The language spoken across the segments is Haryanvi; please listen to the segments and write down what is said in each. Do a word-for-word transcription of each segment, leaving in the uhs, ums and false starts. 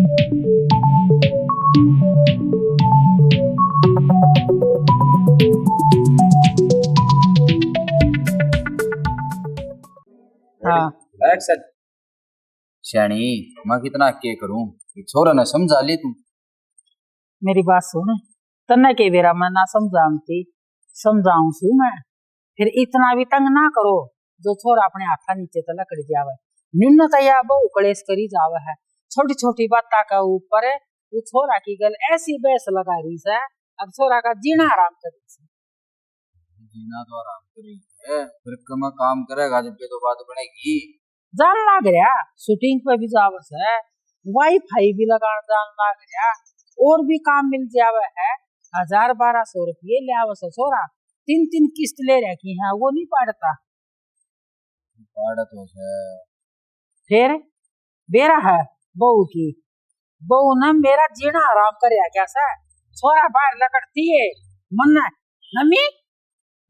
हाँ। Action। स्याणी, मैं कितना के करूं, ये छोरा ने समझा ले तू। मेरी बात सुन, तन्ने के बेरा मैं ना समझाऊं थी, समझाऊं सू मैं। फिर इतना भी तंग ना करो, जो छोरा अपने हाथा नीचे तै लकड़ जावे। निन्ने तो या बहू कलेश करी जावे है, छोटी छोटी बातां के ऊपर वो छोरा की गल ऐसी बहस लगा रही है, अब छोरा का जीना हराम कर रही है। जीना तो आराम कर रही है, फिर कमा काम करेगा जब ये तो बात बनेगी। जान लाग रहा, shooting पे भी जावे सै, WiFi भी लगान जान लाग रहा, और भी काम मिल जावे है। हजार बारह सौ रुपये ले आवे सै छोरा, तीन तीन किस्त ले रखी है, वो नहीं पाड़ता। पाड़त हो सै। फिर बेरा है बहू की, बहू ने मेरा जीना हराम कर क्या सै। छोरा बाहर लकड़ती है, मन्ने, "मम्मी,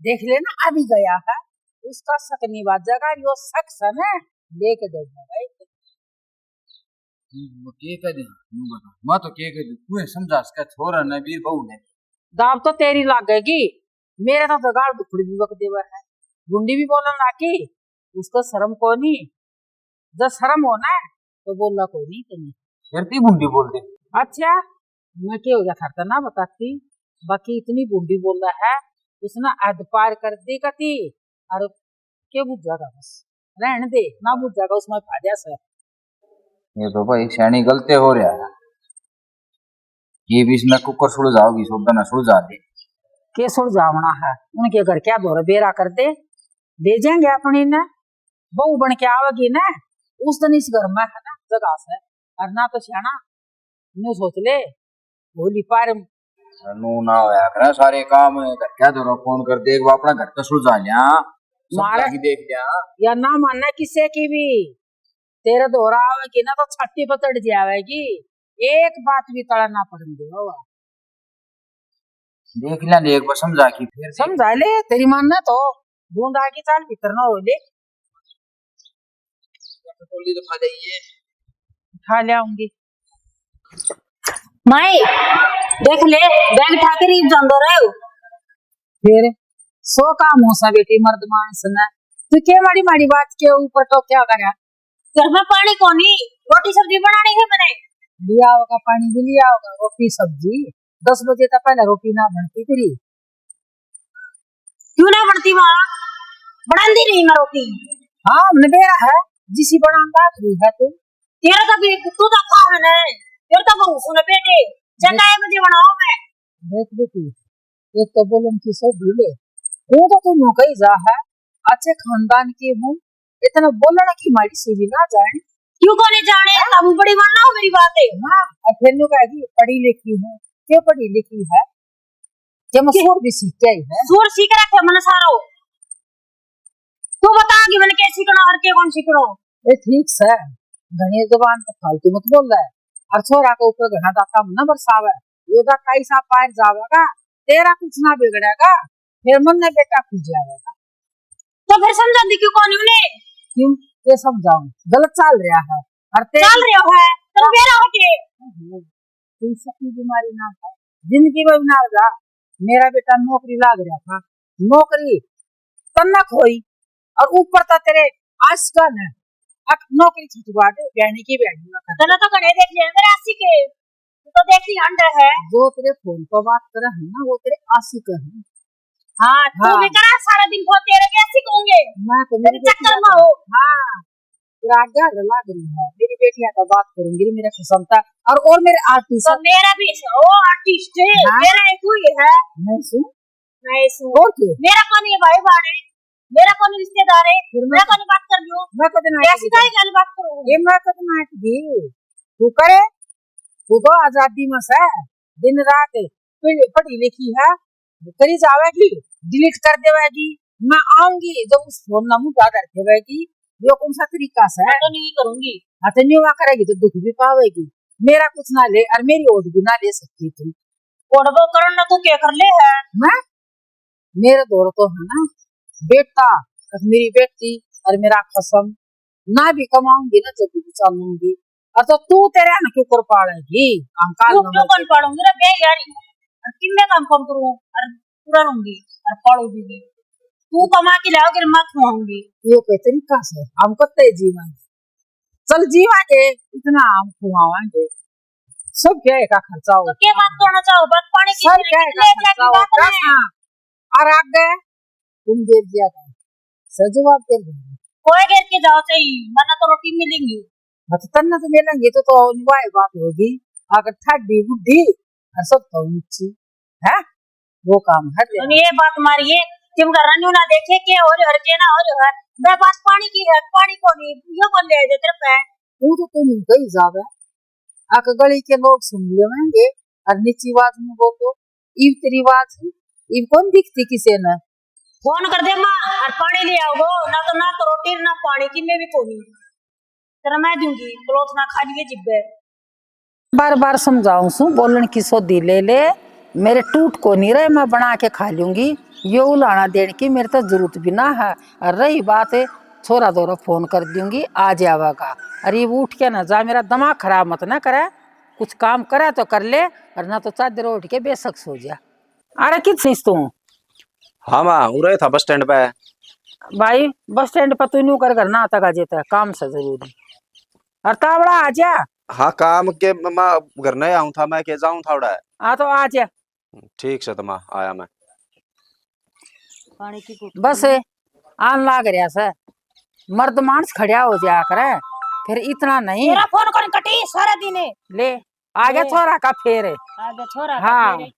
देख लेना, अभी गया है, उसका शक नहीं बाजेगा, यो शख्स है ना, लेके जाऊंगा भाई।" मैं के कह दूं, न्यू बता, मैं तो के कह दूं, तू ही समझा इसका छोरा ने भी, बहू ने भी। दाब तो तेरी लागेगी, मेरे तो दगाड़ दुखड़ी भी बक देवर है, गुंडी भी बोलन लागी, उसको शर्म कोनी। जब शर्म हो ना, तो बोला कोनी तनी। फिर ती गुंडी बोल दे। अच्छा, मैं के हो गया था ना बताती, बाकी इतनी गुंडी बोला है, उसने हद पार कर दी कती। और के बुझागा, बस रहन दे, ना बुझागा, उसमें फायदा सै। ये तो भाई स्याणी गलते हो रहा है, ये भी इसने कुकर सुलझाओगी, सोदा ना सुलझा दे। के सुलझावना है, उनके घर क्या धोरे बेरा कर दे, दे जाएंगे अपनी ने। बहू बन के आवेगी ना, उस दिन इस घर में है ना जगह सै, और ना तो स्याणा, न्यू सोच ले, भोली पार। नू ना होया करे सारे काम, घर क्या धोरे फोन कर दे, एक बार अपना घर तो सुलझा लिया, मारे समझा के देख लिया। या ना मानना किसी की भी, तेरे धोरे आवेगी ना तो छाती पर चढ़ जावेगी, एक बात भी तला ना पड़न देगा। देख ले, एक बार समझा के फिर देख। समझा ले, तेरी मानना तो बूंद आगे चाल भीतर ना हो ले। टोली तो खा जाइए। खा ले आऊंगी। माई, देख ले, बैग उठा के रीब जांदो रहे हो। फिर सौ काम हो सा बेटी मर्द मानस ने, तू के माड़ी माड़ी बात के ऊपर तो क्या करा? घर में पानी कोनी, रोटी सब्जी बनानी है मैंने। लिया होगा पानी भी, लिया होगा रोटी सब्जी। दस बजे तक पहले रोटी ना बनती तेरी। क्यों ना बनती माँ? बनांदी नहीं मैं रोटी। हाँ, हमने बेरा है, जिसी बनान लाग रही है तू। तेरा तो भी, तू तो खा है ना, तेरा तो बहू सुने बेटे, जब देख, टाइम बजे बनाओ मैं। देख बेटी, एक तो बोलन की सो भूले, वो तो तू न्यू कही जा है, अच्छे खानदान की हूँ, इतना बोलना की माड़ी सी भी ना जाए। क्यों को नहीं जाने? हाँ? तब बड़ी मानना हो मेरी बात है। हाँ, और फिर न्यू कहेगी, "पढ़ी लिखी हूँ।" क्यों पढ़ी लिखी है? क्या मैं कि-, सूर भी सीख के आई है? सूर सीख रखे मन सारो। तू बता कि मैंने क्या सीखना और क्या कौन सीखना? ए, ठीक से, घनी जबान तो फालतू मत बोल रहा है। और छोरा के ऊपर घना दाता ना बरसावे। ये दाता ऐसा पार जावेगा, तेरा कुछ ना बिगड़ेगा, फिर मन ने बेटा खुल जावेगा। तो फिर समझाती क्यों कोनी उन्हें? क्यों? ये समझाऊं? गलत चाल रहा है। और तेरे चाल रहा है, तो हाँ। मेरा हो के? हम्म। तू सकी बीमारी ना है, जिंदगी में भी ना जा। मेरा बेटा नौकरी लाग रहा था, नौकरी तन्ने खोई, और ऊपर तो तेरे आशिका ने अक नौकरी छुटवा दे, बहनी की बहनी ना कर। तन्ने तो घणे देख लिया मेरे आशिक है, तू तो देख ली अंडा है। जो तेरे फोन पर बात करे है ना, वो तेरे आशिक है। हाँ, तू हाँ। भी करा सारा दिन फोन, तेरे भी आशिक होंगे। मैं तो तेरे मेरी चक्कर बेटियां में हो। हाँ, तेरा आगे आगे लाग रही है। मेरी बेटियां तो बात करूंगी, मेरा खसम था। और, और मेरे आर्टिस्ट तो मेरा भी, ओ आर्टिस्ट है, हाँ। मेरा एक ही है। नहीं सुन। नहीं सुन। और क्या? मेरा कौन है भाई बाणे? मेरा कौन रिश्तेदार है? फिर मैं मैं तो कौन बात कर लूं? मैं कदे ना ऐसी आती काहे गल बात करूं? ये मैं कदे ना आती। तू करे, तू तो आजादी में से, दिन रात पढ़ी, पढ़ी लिखी है, करी जावेगी, delete कर देवेगी। मैं आऊंगी जब उस फोन ना मुंडा कर देवेगी, यो कौन सा तरीका से? मैं तो नहीं करूंगी। हाँ, तो नहीं हुआ करेगी तो दुख भी पावेगी। मेरा कुछ ना ले और मेरी ओट भी ना ले सकती तू। ओट वो करण ना तू क्या कर ले है? मैं? मेरे दौर तो है ना, बेटा और मेरी बेटी और मेरा खसम, ना भी कमाऊंगी ना जब भी चालूंगी। और तो तू तेरे ने क्यों कर पालेगी? हम काल तू क्यों कर पालूंगी रे बे यार? और किन्ने काम कम करूं और पूरा रहूंगी और पालूंगी भी। तू कमा के लाओगे, मैं खवाऊंगी। यो कोई तरीका से हम कत्ते जीवांगे? चल जीवांगे, इतना हम खुआवांगे। सब क्या है का खर्चा हो? तो क्या बात करना चाहो? बस पानी की सब क्या है का खर्चा हो? और आगे तुम देर दिया कर। सर जवाब कर दे। कोई गिर के जाओ चाहिए, मना तो रोटी मिलेंगी। हाँ, तो तन्ने तो मिलेंगी, तो, तो निभाए बात होगी। अगर ठाडी बुढ़ी और सब तो ऊंची, है? वो काम है तेरा। ये बात मारिए, तुम घर न्यू ना देखे के और, और के ना और, और। बे बात पानी की है, पानी को नहीं, यो बोल ले जे तेरे पे। वो तो तुम कही जावे। आके गली के लोग सुन लेवेंगे और नीची आवाज में बोलो, "इब तेरी आवाज, इब कौन दिखती किसे ने?" फोन कर दे माँ, और पानी ले आओ, ना तो, ना तो रोटी, ना पानी, किन्ने भी कोनी। तेरा मैं दूंगी, क्लॉथ ना खा लिए जिब्बे। बार बार समझाऊं सू, बोलण की सोधी ले ले, मेरे टूट को नहीं रहे, मैं बना के खा लूंगी। यो उलाना देण की मेरे तो जरूरत भी ना है। और रही बात, छोरा दोरा फोन कर दूंगी, आ जावेगा। अरे उठ के ना जा, मेरा दिमाग खराब मत ना करे। कुछ काम करे तो कर ले, और ना तो चादर ओढ़ के बेशक सो जा। अरे कित सिस तू? हाँ माँ, उरे था बस स्टैंड पे। भाई, बस स्टैंड पे तू न्यू कर, घर ना आता का जेता काम से जरूरी। और तावड़ा आ जा। हाँ, काम के म-, माँ घर नहीं आऊँ था, मैं के जाऊँ था उड़ा। हाँ, तो आ जा। ठीक से तो माँ, आया मैं। पानी की घुट बस पी। आन लाग रहा से, मर्द मानस खड़िया हो जाया करे, फिर इतना नहीं। तेरा फोन कर कटी सारा दिन। ले, आ गया ले। छोरा का फेर। आ गया छोरा का हाँ। फेर।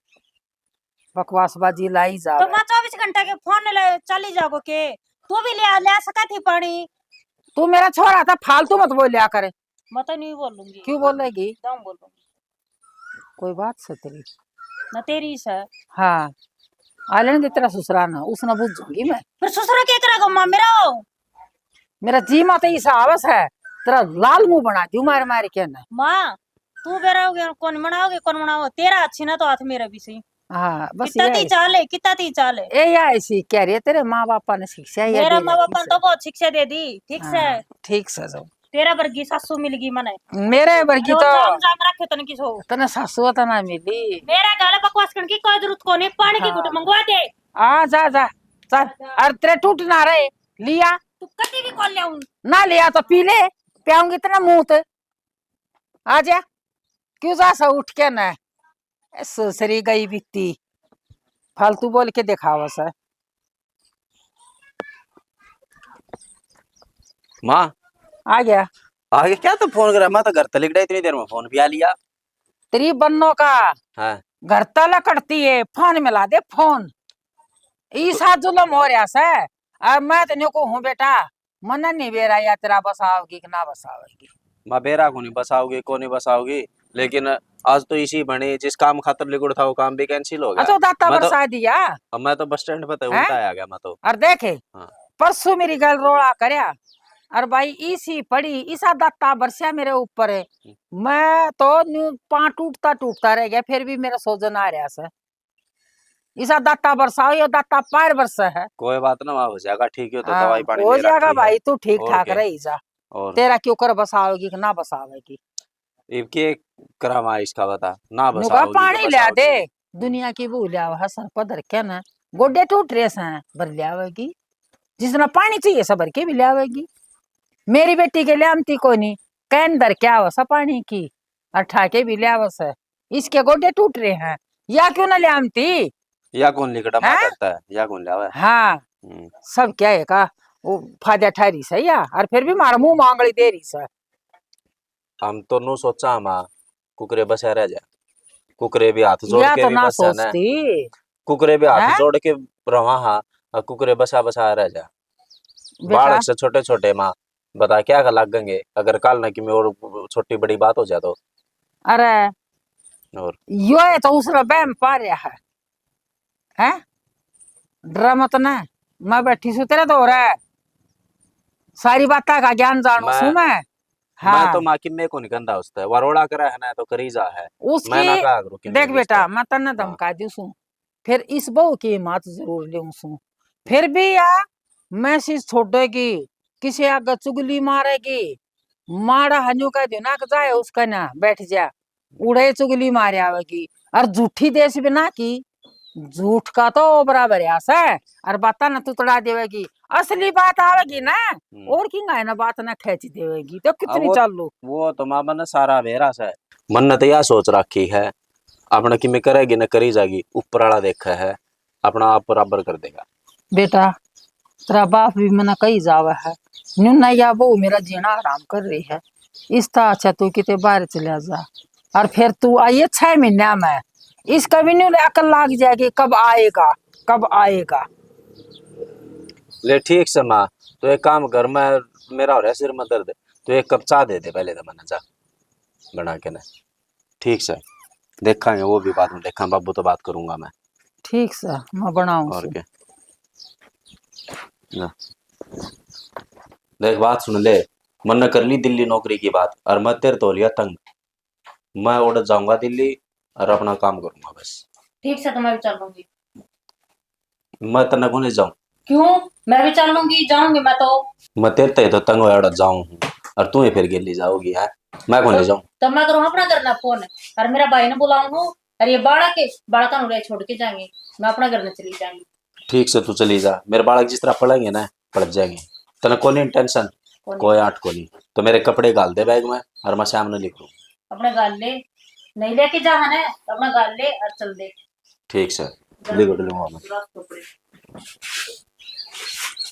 बकवासबाजी लाई जा तो रहा है। माँ चौबीस घंटा के फोन ले चली जागो के? तू भी ले, ले सका थी पानी। तू मेरा छोरा था, फालतू मत बोल लिया करे। मैं तो नहीं बोलूंगी। क्यों बोलेगी? दम बोलूंगी। कोई बात से तेरी? ना तेरी से। हाँ, आ लेने दे तेरा ससुरा ना, उसने बुझूंगी मैं। फिर ससुरा के करेगा माँ मेरा? मेरा जी माँ तो इसा आवस है, तेरा लाल मुंह बना दूं मार मार के ना। माँ, तू बेरा हो गया, कौन मनाओगे, कौन मनाओ? तेरा अच्छी ना तो हाथ मेरा भी सही। हाँ, बस कितना यही। ती चाल है, कितना ती चाल है। ए, या ऐसी कह रही है, तेरे माँ बापा ने शिक्षा या मेरा दे माँ रखी बापा ने से। तो बहुत शिक्षा दे दी, ठीक से। हाँ, ठीक से जाओ। तेरा वर्गी सासू मिल गई मने। मेरे वर्गी और तो जाम जाम रखे तन की सो। तने सासू तो ना मिली। मेरा गाल बकवास करने की कोई जरूरत को नहीं, पानी की हाँ। घुट मंगवा दे। आ जा, जा, चल। और तेरे टूट ना रहे, लिया? तू कभी भी कौन ले आऊं? ना लिया तो पी ले, पियाऊंगी इतना मुंह ते। आ जा, क्यों जा सा उठ के ना? ए, सुसरी गई बीती, फालतू बोल के दिखावा सा। माँ। आ गया। आ गया? क्या तो फोन करा? मैं तो घर तक लिकड़ा, इतनी देर में फोन भी आ लिया। तेरी बन्नो का। हाँ। घर तक लकड़ती है, फोन मिला दे, फोन। ईसा जुलम हो रहा से। अब मैं तो न्यू को हूँ बेटा, मन्ने नहीं बेरा या तेरा बसाओगी कि ना बसाओगी। माँ, बेरा को नहीं बसाओगी, को नहीं बसाओगी, लेकिन आज तो इसी बनी, जिस काम खातर लिकुड़ था वो काम भी कैंसिल हो गया। अच्छा, दाता मैं तो, बरसा दिया। अब मैं तो बस स्टैंड पे था, हैं? उल्टा आ गया मैं तो। और देखे, हाँ। परसों मेरी गल रोला करया, और भाई इसी पड़ी, इसा दाता बरसा मेरे ऊपर, मैं तो न्यू पां टूटता टूटता रह गया, फिर भी मेरा सोजन आ रहा से। इसा दाता बरसाओ, यो दाता पार बरसा है। कोई बात ना, वहाँ हो जाएगा ठीक, यो तो हाँ, दवाई पानी हो ले जाएगा रखी है। भाई, तू ठीक और ठाक के? रही जा। और तेरा क्यों कर बसाओगी कि ना बसावेगी? इब के करावा इसका बता, ना नुका बसाओगी तो पानी ले बसाओगी। दे, दुनिया की बू ले आवा है, सर पर धर के ना, गोडे टूट रहे हैं, भर ले आवेगी। जिसना पानी चाहिए, सब भर के भी ले आवेगी। मेरी बेटी के ले आमती कोनी, कैन धर के आवा सा पानी की, और ठाके भी ले आवा सा। इसके गोडे टूट रहे हैं, या क्यों ना ले आमती? या कौन लिकड़ा मार हैं? करता है, या कौन ले आवे? हाँ, हम्म। सब क्या है का, वो फायदा ठा रही सै या, और फिर भी मारा मुंह मांगली दे रही सै। हम तो नु सोचा, हम कुकरे बसा रह जा, कुकरे भी हाथ जोड़ या के तो भी ना बसा ना। सोचती। कुकरे भी हाथ हैं? जोड़ के रवा, हाँ, और कुकरे बसा बसा रह जा। बेटा। बालक से छोटे छोटे माँ, बता क्या का लागेंगे, अगर काल ना कि मैं और छोटी बड़ी बात हो जाए तो। अरे, और? यो है तो उसने बहम पा रहा है, हैं? डरा मत ना, मैं बैठी सू तेरे धोरे, सारी बातां का ज्ञान जानू मैं, सू मैं। मैं हाँ। तो माँ किन्ने को नहीं कहंदा उसते, वरोड़ा करा है ना तो करी जा है। उसकी, मैं ना कहा करूँ किन्ने देख भी बेटा, उसते। मैं तन्ने हाँ। धमका दूं सू, फिर इस बहू की हिम्मत जरूर लेऊं सू, फिर भी या मैं सी छोड़ेगी, किसी आगे चुगली मारेगी, माड़ा हन्यू कह दियो ना कि जाए उसका ना बैठ जा, उड़े चुगली मारे आवेगी। और झूठी देश बिना की, झूठ का तो ओबरा भरया सै, और बातां ना तुतड़ा देवेगी। असली बात आवेगी ना, हम्म। और किंगा है ना बात ना खेच देवेगी, तो कितनी वो, चालू। वो तो माँ मन्ने सारा बेरा सै। मन्ने तो या सोच रखी है, अपने किमें करेगी ना करी जागी, ऊपर वाला देखे है, अपना आप बराबर कर देगा। बेटा, तेरा बाप भी मना कही जावे है, न्यू ना या बहू मेरा जीना हराम कर रही है, इस ता अच्छा तू किते बाहर चला जा। और फिर तू आइए छह महीना में, इसका भी न्यू अकल लाग जाएगी, कब आएगा, कब आएगा। ले ठीक से माँ, तो एक काम कर, मैं, मेरा हो रहा है सिर में दर्द, तो एक कप चाय दे दे पहले तो, मन्ने जा बना के ना। ठीक से, देखांगे, वो भी बाद में देखां, बाबू तो बात करूंगा मैं। ठीक से, मैं बनाऊं और सु। क्या। ना। देख, बात सुन ले, मन्ने कर ली दिल्ली नौकरी की बात, और मैं तेरे तो लिया तंग। मैं उड़ जाऊंगा दिल्ली और अपना काम करूंगा बस। ठीक से, तो मैं भी चलूंगी। मैं तन्ने कोनी जाऊं। क्यों? मैं भी चलूंगी, जाऊंगी मैं तो। मैं तेरे ते तो तंग होया जाऊं हूं, और तू ही फिर गेली जाओगी, है? मैं कोनी तो, जाऊं। तो मैं करूं अपना करना फोन, और मेरा भाई ने बुलाऊं हूं, और ये बालक के, बालका नु छोड़ के जाएंगे, मैं अपना घर में चली जाएंगी। ठीक से, तू चली जा, मेरे बालक जिस तरह पढ़ेंगे ना, पढ़ जाएंगे, तन्ने कोनी टेंशन, कोनी। कोई आंट कोनी। तो मेरे कपड़े घाल दे बैग में, और मैं शाम ने निकलूं। अपने घाल ले, नहीं लेके जा है ना, तो अपना घाल ले और चल दे। ठीक से, लिख लूंगा मैं।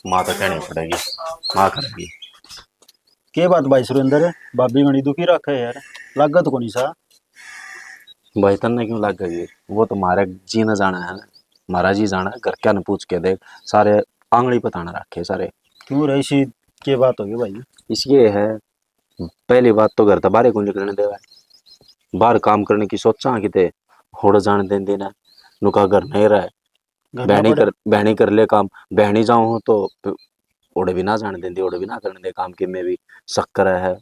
माँ तो कहनी पड़ेगी, माँ करेगी। के बात भाई सुरेंद्र, भाभी घणी दुखी रखे यार, लागत कोनी सा। भाई तन्ने क्यों लागेगी, वो तो म्हारे जी ने जाना है ना, म्हारा जी जाना है, घर क्या ने पूछ के देख, सारे आंगली पताना रखे सारे। क्यों रे, इसी के बात होगी भाई? इसी ये है, पहली बात तो घर तै बाहर ही कोनी निकलने देवे। बाहर काम करने की सोचा किते, होड़ जान देंदे ना, नुका घर नहीं रहे। घर ना बहनी पड़े। कर, बहनी कर ले काम, बहनी जाऊं हूं तो प-, ओड़े भी ना जान देंदी, ओड़े भी ना करने दे काम के में भी शक्कर है,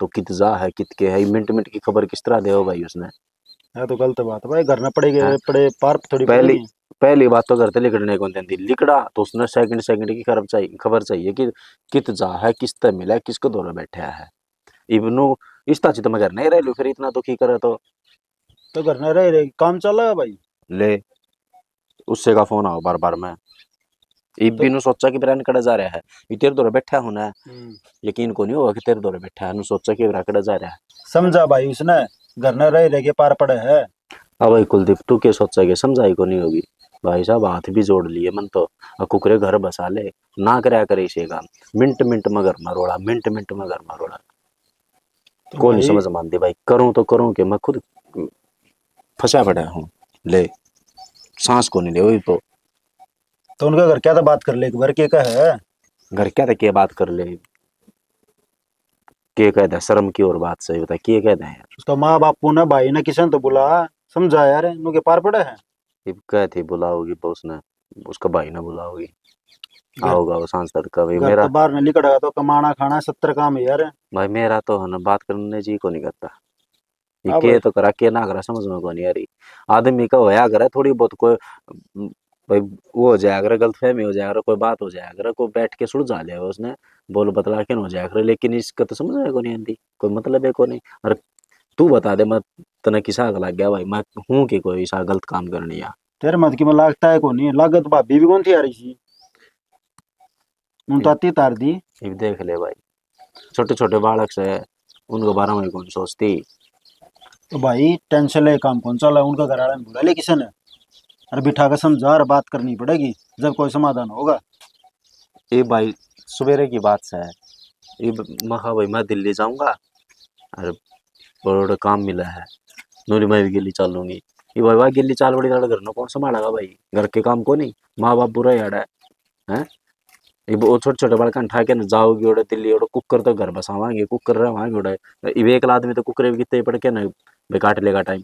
तो कित जा है, कित के है, मिनट मिनट की खबर किस तरह देवे भाई उसने? यह तो गलत बात है भाई, घर ना पड़े गए, हैं? पड़े पार थोड़ी पहली, पड़ेगी। पहली बात तो घर तै लिकड़ने को देंदी, लिकड़ा तो उसने सेकंड सेकंड की खबर चाहिए, खबर चाहिए कि कित जा है, किस तै मिला है, किसके दौरे बैठा है। इब नु इस ताची तो मैं घर नहीं रह लूं, फिर इतना दुखी करे तो। तो घर ना रह रहे, काम चला है भाई। ले, उससे का फोन आओ बार बार में। इब तो भी नु सोचा कि ब्रांड कड़ा जा रहा है, ये तेरे दौरे बैठा हूं ना। हम्म। यकीन को नहीं होगा कि तेरे दौरे बैठा है, नु सोचा कि ब्रांड कड़ा जा रहा है। समझा भाई उसने, घर ना रह रह के पार पड़े है। अब भाई कुलदीप, तू के सोचा के समझाई को नहीं होगी? भाई साहब, हाथ भी जोड़ लिए मन तो, आ कुकरे घर बसा ले, ना करया करे इसे काम। मिनट मिनट में घर में रोला, मिनट मिनट में घर में रोला। तो कोनी भाई समझ में आंदी भाई, करूं तो करूं के, मैं खुद फंसा पड़ा हूं। ले, सांस कोनी ले, वही तो। तो उनका घर क्या था, बात कर ले एक बार, के कहे? घर क्या था, के बात कर ले, के कह दे, शर्म की और बात सही बता, के कह दे यार। उसका माँ बापू ने, भाई ने, किसी ने तो बुला, समझा यार, नु के पार पड़ा है। इब कह थी बुलाओगी, उसने, उसका भाई ने बुलाओगी, घर, आओगा वो सांझ तड़का। भाई घर मेरा तो बाहर ने लिकड़ेगा तो कमाना खाना सत्तर काम है यार। भाई मेरा तो है ना, बात करने जी को नहीं करता। ये हाँ के भाई। तो करा, के ना करा, समझ में कोनी आ रही। आदमी का होया करे थोड़ी बहुत, कोई, भाई, वो हो जाया करे, गलतफहमी हो जाया करे, कोई बात हो जाया करे, कोई बैठ के सुलझा ले उसने, बोल बतला के न हो जाया करे, लेकिन इसका तो समझ में कोनी आंदी, कोई मतलब है कोनी। और तू बता दे, मैं तने किसा का लग गया भाई, मैं हूँ कि कोई इसा गलत काम करनी है? तेरे मत की मैं लागता है कोनी, लागत भाभी भी कौन थी आ रही थी। उन ताती तार दी। इब देख ले भाई, छोटे छोटे बालक से, उनके बारे में कौन सोचती। तो भाई टेंशन ले काम कौन चला, उनका घर वाला ने बुला ले किसी ने, अरे बिठा के समझा और बात करनी पड़ेगी, जब कोई समाधान होगा। ये भाई सवेरे की बात से है, ये ब-, मैं कहा भाई मैं दिल्ली जाऊंगा, अरे बड़ा काम मिला है, नूरी मैं भी गेली चालूंगी। ये भाई वह गेली चाल बड़ी, घर ना कौन संभालेगा भाई, घर के काम को नहीं, माँ बाप बुरा ही आड़ा है। हैं? ये वो छोटे छोटे बालक उठा के न जाओगी ओड़े दिल्ली, ओड़े कुकर तो घर बसावांगे, कुकर रहवांगे ओड़े। ये एकला आदमी तो कुकर भी कितने पड़ के ना बे काट लेगा टाइम।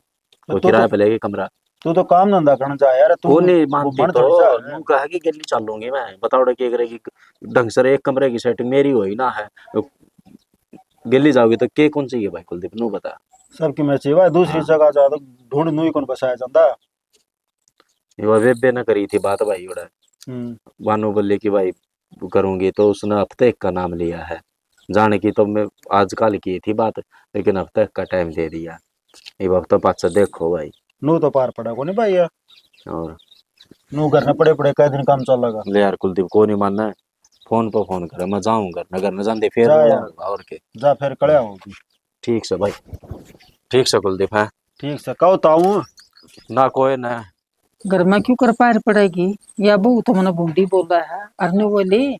वो तू किराए तो, पे लेके कमरा। तू तो काम धंधा करने जा यार, तू वो नहीं वो मानती मन तो, थोड़ी सा है। नू कहा कि गेली चालूंगी मैं, बता ओड़े के करेगी, ढंग से एक कमरे की सेटिंग मेरी हुई ना है। गेली जाओगी तो के कौन चाहिए भाई कुलदीप, नू बता। सबकी मैं चाहिए भाई, दूसरी हाँ। जगह जा तो ढूंढ नू ही कौन बसाया जाता। ये वो बेबे ने करी थी बात भाई ओड़े। हम्म। बानू बोली कि भाई करूंगी, तो उसने हफ्ते एक का नाम लिया है। जाने की तो मैं आजकल की थी बात, लेकिन हफ्ते का टाइम दे दिया। ये हफ्ता पाछा देखो भाई। नू तो पार पड़ा कोनी भाई यार। और नू घर में पड़े पड़े कै दिन काम चलेगा। ले यार कुलदीप, को नहीं मानना है, फोन पर फोन करे, मैं जाऊं घर न, घर न जाते फिर जा यार। और के। जा फिर कड़े आओगी। ठीक से भाई, ठीक से कुलदीप है। ठीक से कहो तो आऊं। ना कोई ना। घर में क्यों कर पार पड़ेगी? या बहू तो मने भूंडी बोला है। अरने बोली,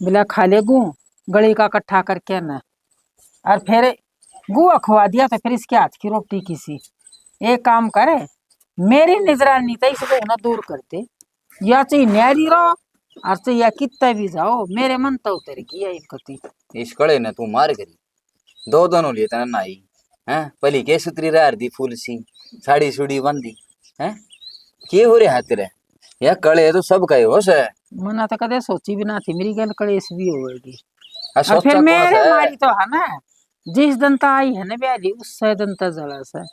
बिला खा ले गू, गली का इकट्ठा करके ना। और फिर गुआ खवा दिया तो फिर इसके हाथ की रोटी किसी। एक काम करे, मेरी निगरानी तो इस बहू ना दूर कर दे। या चाहे न्यारी रहो और चाहे या कितना भी जाओ, मेरे मन तो उतर गई है इनकती। इस कड़े ने तू मार करी। दो दिन हो लिए तने नहाई, हैं? पहली के सुतरी रह दी फूल सी, साड़ी सुड़ी बांधी, हैं? के हो रहा है तेरे? या कले तो सब कहे हो से। मना तो कदे सोची भी ना थी मेरी गल कलेश भी होएगी। आ, और फिर सोचा कौन मेरे सा है? मारी तो है ना, जिस दिन ता आई है ना ब्याली, उस दिन ता जला से,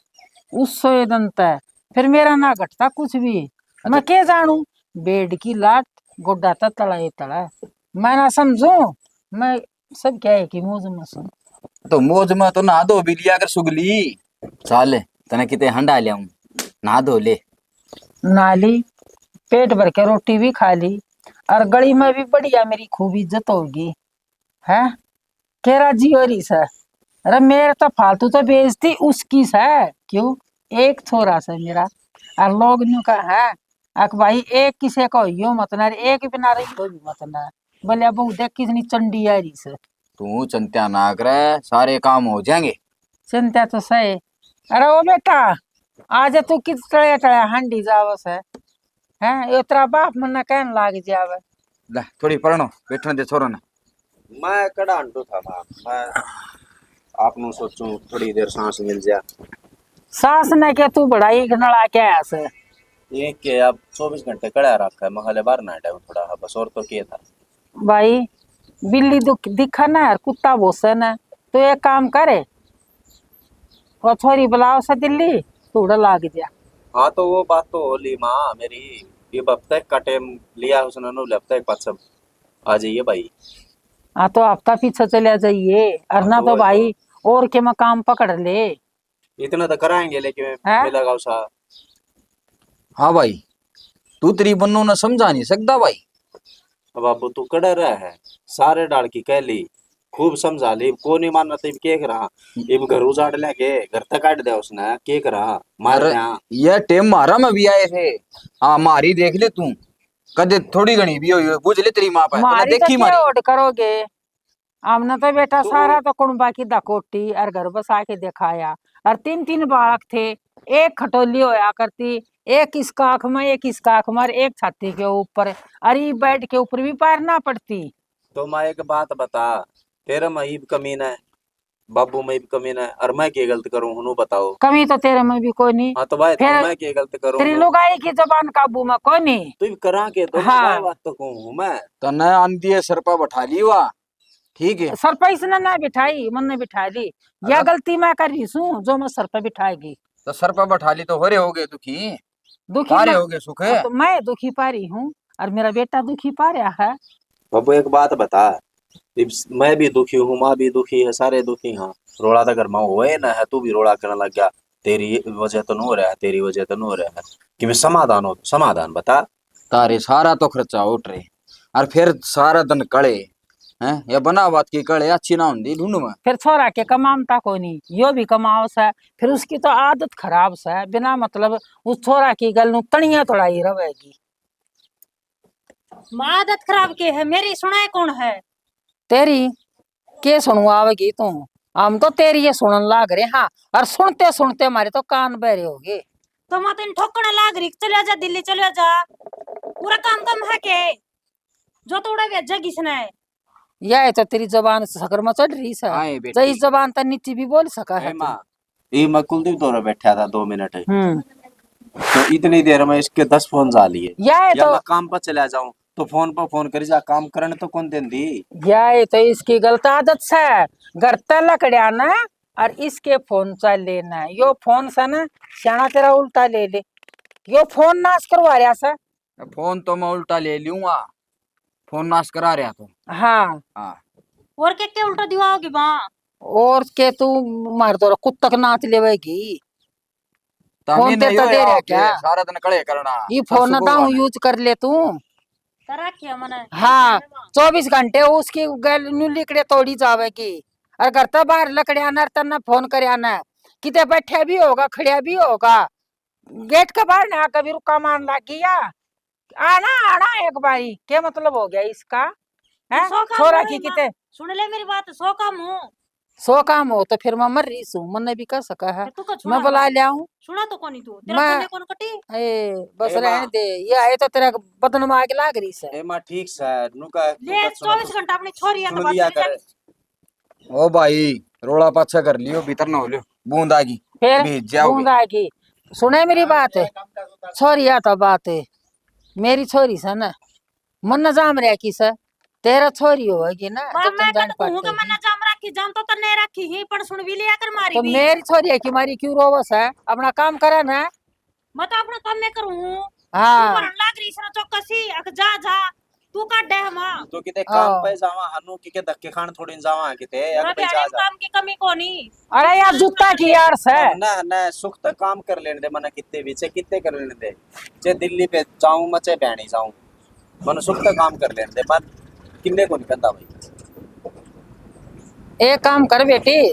उस दिन ता फिर मेरा ना घटता कुछ भी। अच्छा। मैं के जानू, बेड की लाट गोड्डा ता तला ही तला। मैं ना समझू, मैं सब क्या है कि मौज में सू। तो मौज में तो नहा धो भी लिया कर सुगली। चाल, तने किते हंडा ल्याऊं, नहा धो ले। नहा ली, पेट भर के रोटी भी खा ली, और गली में भी बढ़िया मेरी खूब इज्जत होगी। हैं? के राजी हो रही से? अरे मेरे तो फालतू तो बेइज्जती उसकी से, क्यों? एक छोरा से मेरा, और लोग न्यू कहा है, अक भाई एक किसे को यो मत ना, एक बिना रही हो भी मत ना। बोले बहू देख कितनी चंडी आ रही से। तू चिंता ना करे, सारे काम हो जाएंगे। चिंता तो सही। अरे ओ बेटा, आज तू कित टले टले हांडी जावे से? हैं, यो तेरा बाप मन्ने कहन लाग जावे। ले, थोड़ी परणो, बैठने दे छोरा ने। मैं कड़ा हांडू था माँ, मैं आप नु सोचूं थोड़ी देर सांस मिल जा। सांस ने के तू बड़ा ही नला के आया से? ये के अब चौबीस घंटे कड़ा रखा है, मैं हाले बाहर ना हटा हूं थोड़ा, बस और तो के था। भाई, बिल्ली दुख-, दिखा ना और कुत्ता भोसे ना, तो एक काम करे, वो छोरी बुलाओ से दिल्ली, तू उड़ा लाग जा। हाँ, तो वो बात तो हो ली माँ मेरी, ये हफ्ते का टाइम लिया उसने, नो हफ्ते के पाछे आ जाइए भाई। हाँ, तो हफ्ता पीछे चले जाइए, और हाँ, ना तो तो वही भाई, तो। और के मैं काम पकड़ ले। इतना तो कराएंगे, लेकिन हैं? मिलेगा उसा। हाँ भाई, तू तेरी बन्नू ने समझा नहीं सकता भाई। अब बाबू तू कड़े रह है, सारे डाल की कह ली, खूब समझा ली, को नहीं मानना, तो इब के करा? इब घर उजाड़ लेंगे, घर तक काट दे उसने, के करा? मार अरे, दे, हाँ। ये टेम मारा में भी आए थे। हाँ, मारी देख ले तू, कदे थोड़ी घणी भी होई, बुझ ले तेरी माँ पे, तूने मारी तो देखी क्या मारी। ओड करोगे? हमने तो बेटा तो सारा तो कुणबा की धकोटी और घर बसा के दिखाया। और तीन तीन बालक थे, एक खटोली होया करती, एक इसका आँख में, एक इसका आँख में और एक छाती के ऊपर। और ये बेड के ऊपर भी पैर ना पड़ती। तो माँ एक बात बता, तेरे में इब कमी ना है, बाबू में इब कमी ना है, और मैं के गलत करूँ हूँ, बताओ। कमी तो तेरे में भी कोई नहीं। हाँ, तो भाई, फिर मैं के गलत करूँ तेरी हूँ? लुगाई की जबान काबू में कोई नहीं। तो इब करा के तो हाँ। मैं बात तो कहूँ हूँ मैं। तन्ने आंधी है, सर पे बैठा ली वा। ठीक है। सर पे इसने ना बिठाई, मन ने बिठा ली। या अगर गलती मैं कर रही हूँ, जो मैं सर पे बिठाएगी। तो सर पे बैठा ली तो हो रहे होगे दुखी। दुखी पा रहे मैं, होगे सुख। हाँ, तो मैं दुखी पा रही हूँ और मेरा बेटा दुखी पा रहा है। बाबू, एक बात बता, इब स-, मैं भी दुखी हूँ, माँ भी दुखी है, सारे दुखी हैं। रोला तो घर में होए ना है, तू भी रोला करने लग गया। तेरी वजह तो नो रहा है, तेरी वजह तो नो रहा है। कि मैं समाधान हो, समाधान बता। तारे सारा तो खर्चा उठ रहे, और फिर सारा दिन कले, हैं? या बना बात की कले, अच्छी ना होंदी ढूंढ में। फिर छोरा के कमामता कोनी, यो भी कमाओ से, फिर उसकी तो आदत खराब से, बिना मतलब उस छोरा की गल नु तनिया तोड़ाई रहेगी। माँ आदत खराब के है, मेरी सुनाए कौन है? तेरी के सुनवावेगी तू? हम तो तेरी ये सुनन लाग रहे हाँ, और सुनते सुनते हमारे तो कान बहरे हो गए। तो मैं तो इन ठोकने लाग रही, चले जा दिल्ली, चले जा, पूरा काम कम है के? जो तोड़ा भेजा किसने? या है तो तेरी जबान सकर में चढ़ रही सा। आए बेटी। जई जबान तक नीचे भी बोल सका है ए तू। माँ, ये मैं कुलदीप दौरे बैठा था दो मिनट। हम्म। तो इतनी देर में इसके दस फोन जा लिए। या है या तो मैं काम पर चला जाऊं तो फोन पर फोन करी जा, काम करने तो कौन देंदी? या है तो इसकी गलत आदत से। घर तक लकड़िया ना और इसके फोन चले ना। यो फोन से ना, सियाना तेरा उल्टा ले ले। यो फोन नाश करवा रहा से। फोन तो मैं उल्टा ले लूंगा, फोन नाश करा रहा तो। हाँ। हाँ। और के के उल्टा दिवाओगी माँ? और के तू मार तो कुत्ता का नाच लेवेगी। तामी फोन ते नहीं तो हो दे रहा यार, क्या? सारा दिन कड़े करना। ये फोन ना दाऊ use कर ले तू। कर रखी है मने। हाँ, चौबीस घंटे उसकी गैल न्यू लिकड़े तोड़ी जावेगी। और घर तक बाहर लकड़िया ना, तन्ने फोन करया ना, किते बैठा भी होगा, खड़िया भी होगा, गेट के बाहर ना कभी रुका मारन लग गया। आना, आना एक बारी, क्या मतलब हो गया इसका? हैं? सो काम छोरा हो की रही माँ। किते? सुन ले मेरी बात, सो काम हो। सो काम हो तो फिर मैं मर रही सू, मन्ने भी कर सका है। तो तू का मैं छुड़ा बुला ना। लिया हूँ। सुना तो कोनी तू, तेरा मैं कन्ने कौन कटी? ए, बस ए रहने माँ। दे, ये आए तो तेरा बदन में आग लाग रही से। ए माँ, ठीक से, नुका, ले, नुका सुना चौबीस तो घंटा अपनी छोरी है तो सुन बात लिया नहीं कर। जाती। ओ भाई, रोला पाछा कर लियो, भीतर ना हो लियो। बूंद आ गई। फिर भेज जाओगे। बूंद आ गई। सुने मेरी बात है, छोरी आ तो बात है, मेरी छोरी से ना, मन न जाम रहा की से, तेरा छोरी होगी ना, माँ, तो मैं तुम जान कद कहूँ पाते कि हो। मन न जाम रखी, जाम तो तन्ने रखी ही, पर सुन भी लिया कर तो मारी भी। मेरी छोरी है कि मारी क्यों रोवस है, अपना काम करे ना। मैं तो अपना काम में करूँ हूँ। हाँ। तू भरन लाग रही सर चौकसी, अक जा, जा। तू काढे है माँ। तो किते काम हाँ। पे जावा, हनु किके धक्के खान थोड़ी जावा किते, अक ना भाई जा, जा। काम की कमी कोनी। अरे यार, जूता की यार से। ना, ना, सुख तक काम कर लेने दे, मना कितने भी, चाहे कितने कर लेने दे। चाहे दिल्ली पे जाऊं मैं, चाहे बहनी जाऊं, मना सुख तक काम कर लेने दे, पर किन्ने को नहीं कहता भाई। एक काम कर बेटी,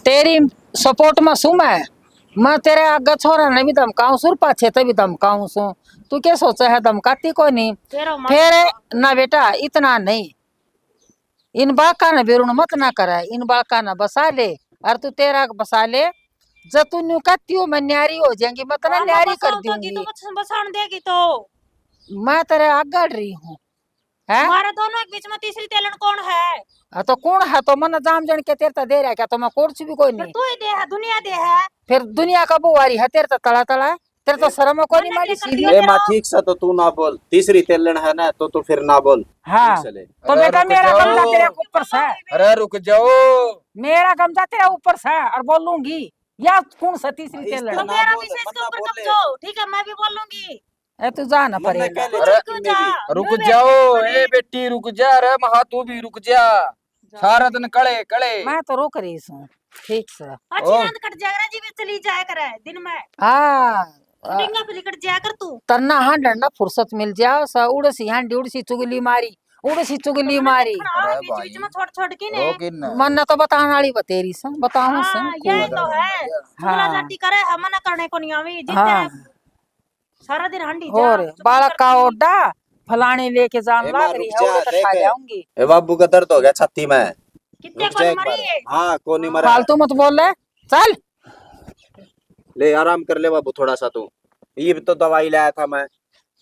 तेरी support में सू मैं, मैं तेरे आगे छोरा ने भी धमकाऊं सू, पाछे ते भी धमकाऊं सू। तू क्या सोचा है, धमकाती कोनी। तेरा माँ फिर ना बेटा, इतना नहीं, इन बालका ने बेरुण मत ना करे, इन बालका ने बसा ले, और तू तेरा बसा ले। जब तू न्यू कहती हो, मैं न्यारी हो जाएंगी, मैं तेरा हाँ, मैं न्यारी कर बसाऊं तो दूंगी। तू बस-, बसान देगी तो। मैं तेरे आगे अड़ रही हूँ, हैं? हमारे दोनों के बीच में तीसरी तेलन कौन है? हाँ, तो कौन है? तो मन जाम जन के तेरे तो दे रहा क्या? तो मैं कुछ भी कोई फिर नहीं। तू ही दे है, दुनिया दे है। फिर दुनिया का बुआरी है तेरे तो तला तला। तेरे तो ए, शर्म कोनी मन्ने माड़ी के सी। कर ए दिया माँ, तेरा? ठीक से तो तू ना बोल, तीसरी तेलन है ना, तो तू फिर ना बोल। हाँ। ठीक से ले। तो अरे बेटा, रुक मेरा जाओ। गमछा तेरे ऊपर से। अरे रुक जाओ। मेरा गमछा तेरे ऊपर से और बोलूंगी, या कौन सा तीसरी इस तेलन? तो ना मेरा बोल, भी से इसके मन्ना ऊपर बोल ले। गमछो, ठीक है, मैं भी बोलूंगी। ए, तू जा ना मन्ना परे। क्या ले अरे, जा, रुक जा, रुक मैं जाओ, बैठी ए हूँ। बेटी, रुक जा, अरे महा, तू भी रुक जा। जा। सारा दिन कले, कले। मैं तो रुक रही हूँ, ठीक से। अच्छी ओ। रात कट जाया करे जी, भी चली जाया करे दिन में। हाँ। शूटिंग पे निकट जाया कर तू। तन्ना हाँ डंडा फुर्सत मिल जाओ सा, उड़सी हांडी, उड़सी चुगली मारी, उड़सी चुगली तो मैंने मारी। देखना, अरे बीच बीच भाई। में छोड़ छोड़ के ने। रोक इन। मन तो बताने वाली बतेरी सा, बताऊं हाँ, से। यही तो है। चुगला हाँ। जाति करे है, मना करने को नहीं आवी। जितने हाँ। सारा दिन हांडी जा, और चुगली बालक करती का नहीं। ओडा फलाने लेके जान ए माँ, लाग रही रुक है, जा, उड़े तो खा देख। जाऊंगी। ए बाबू का दर्द हो गया छाती में। कितने रुक जा कौन एक बार। मरी है? हाँ, कौन नहीं मरा। फालतू मत बोल ले, चल। ले, आराम कर ले बाबू थोड़ा सा तू। ये भी तो दवाई लाया था मैं।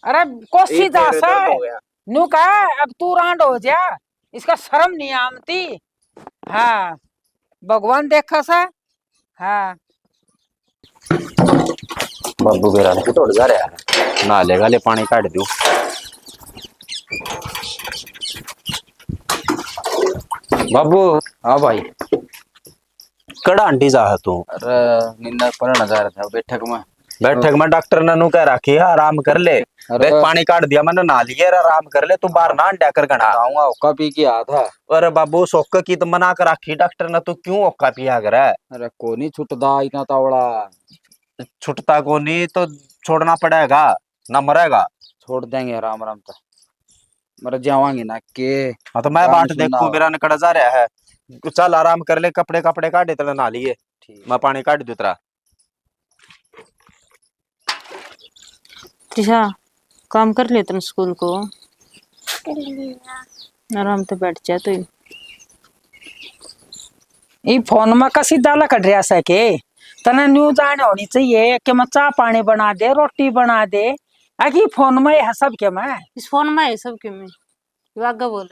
अरे, कोसी ये जा तेरे सा। दर्द हो गया। न्यू कहा, अब तू रांड हो जा, इसका शर्म नहीं आमती। हाँ, भगवान देखा सा। हाँ। बाबू बेरा ने कितोड़ जा रहा है, नहा लेगा, ले पानी काट दू। बाबू। हाँ भाई। कड़ा आंटी जा है तू? अरे, निंदा पर ना जा रहा था बैठक में। बैठक में डॉक्टर ने नू कह रखी है, आराम कर ले। अरे देख, पानी काट दिया मैंने, नहा लिए रे, आराम कर ले तू, बाहर ना अंड्या कर घना। आऊंगा, हुक्का पी के आया था। अरे बाबू, सोक की तो मना कर रखी डॉक्टर ने, तू क्यों हुक्का पिया करे? अरे कोनी छुटदा इतना तावड़ा। छुटता कोनी तो छोड़ना पड़ेगा, ना मरेगा। छोड़ देंगे आराम आराम तो, मर जावांगे ना के। हाँ, तो मैं बाट देखूं, मेरा निकड़ा जा रहा है। चल, आराम कर ले, कपड़े, कपड़े काटे, तले नहा लिए। ठीक। मैं पानी काट दूं तेरा। त्रिशा, काम कर लिया तने स्कूल को? कर लिया। आराम तो बैठ जा तू। ई फोन में कसी दाला कट रहा से के? तने न्यू जाने होनी चाहिए कि मैं चाय पानी बना दे, रोटी बना दे। आगे फोन में है सब के में। इस फोन में है सब के में। तू आगे बोल।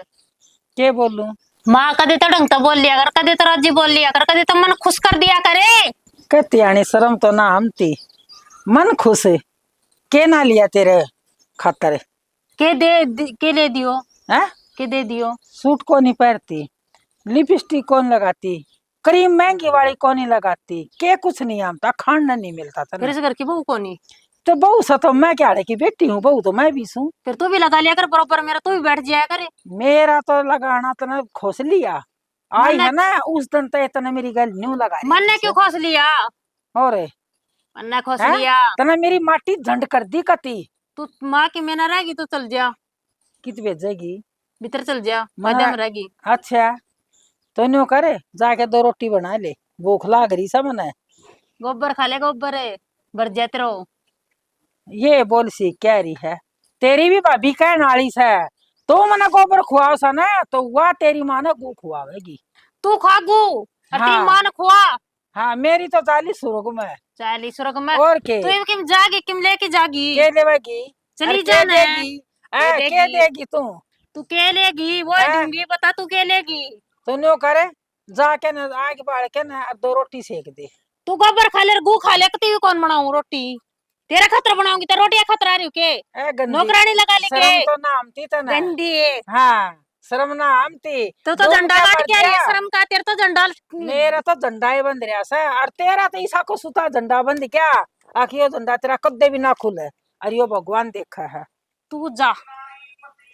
के बोलूं? माँ कदे तो ढंग तो बोल लिया कर, कदे तो राजी बोल लिया कर, कदे तो मन खुश कर दिया करे। कहती आनी शर्म तो ना हमती। मन खुश है। के ना लिया तेरे खातर? के दे, दे, के ले दियो? हैं? के दे दियो? सूट को नहीं पहनती, लिपस्टिक कौन लगाती, क्रीम महंगी वाली कौन नहीं लगाती, के कुछ नहीं आमता, खान नहीं मिलता था फिर ना। इस घर की बहू कौन ही? तो बहू सा तो मैं क्या की बेटी हूँ, बहू तो मैं भी सूं। फिर तू भी लगा लिया कर बरोबर मेरा, तू भी बैठ जाया कर। मेरा तो लगाना तने खोस लिया, आई मन्ने है ना, उस दिन तो इतने मेरी गल न्यू लगा ली मन्ने थी क्यों से। खोस लिया? और मन्ने खोस हैं? लिया। तने मेरी माटी झंड कर दी कती। तू माँ की मैं ना रहेगी, तू चल जा। कित भेजेगी? भीतर चल जा, मना बाजा में रहेगी। अच्छा, तो न्यू करे, जाके दो रोटी बना ले, भूख लाग रही सा मने। गोबर खा ले, गोबर है, भर जाते रहो। ये बोल सी कह रही है, तेरी भी भाभी कहन वाली से, तू मने गोबर खुआओ सा ना, तो वह तेरी माँ ने गू खुआवेगी। तू खा गू, और तेरी हाँ। माँ ने खुआ। हाँ, मेरी तो चाली सुरग में। चाली सुरग में। और के? तू इब किम जागी, किम लेके जागी? के लेवेगी? चली अरे के जाना है। देगी? के ए, के देगी? देगी तू? तू के लेगी? वो हैं? दूंगी, बता तू के लेगी? तू न्यू करे, जाके ना आग बाल के ना दो रोटी सेक दे। तू गोबर खा ले, गू खा ले, कती भी कौन बनाऊं रोटी? तेरे खातर बनाऊंगी, तेरे रोटियां खातर आ रही हूँ के? ए गंदी, नौकरानी लगा ले शर्म के? तो ना आमती तने। गंदी है। हाँ, शर्म ना आमती। तो, तो दो झंडा रुपया काट भर के आ रही है, दिया। शर्म का, तेरे तो झंडा। मेरा तो झंडा ही बंध रहा से, और तेरा तो ईसा को सुता झंडा बंध क्या? आखिर यो झंडा तेरा कदे भी ना खुले, और यो भगवान देखा है। तू जा।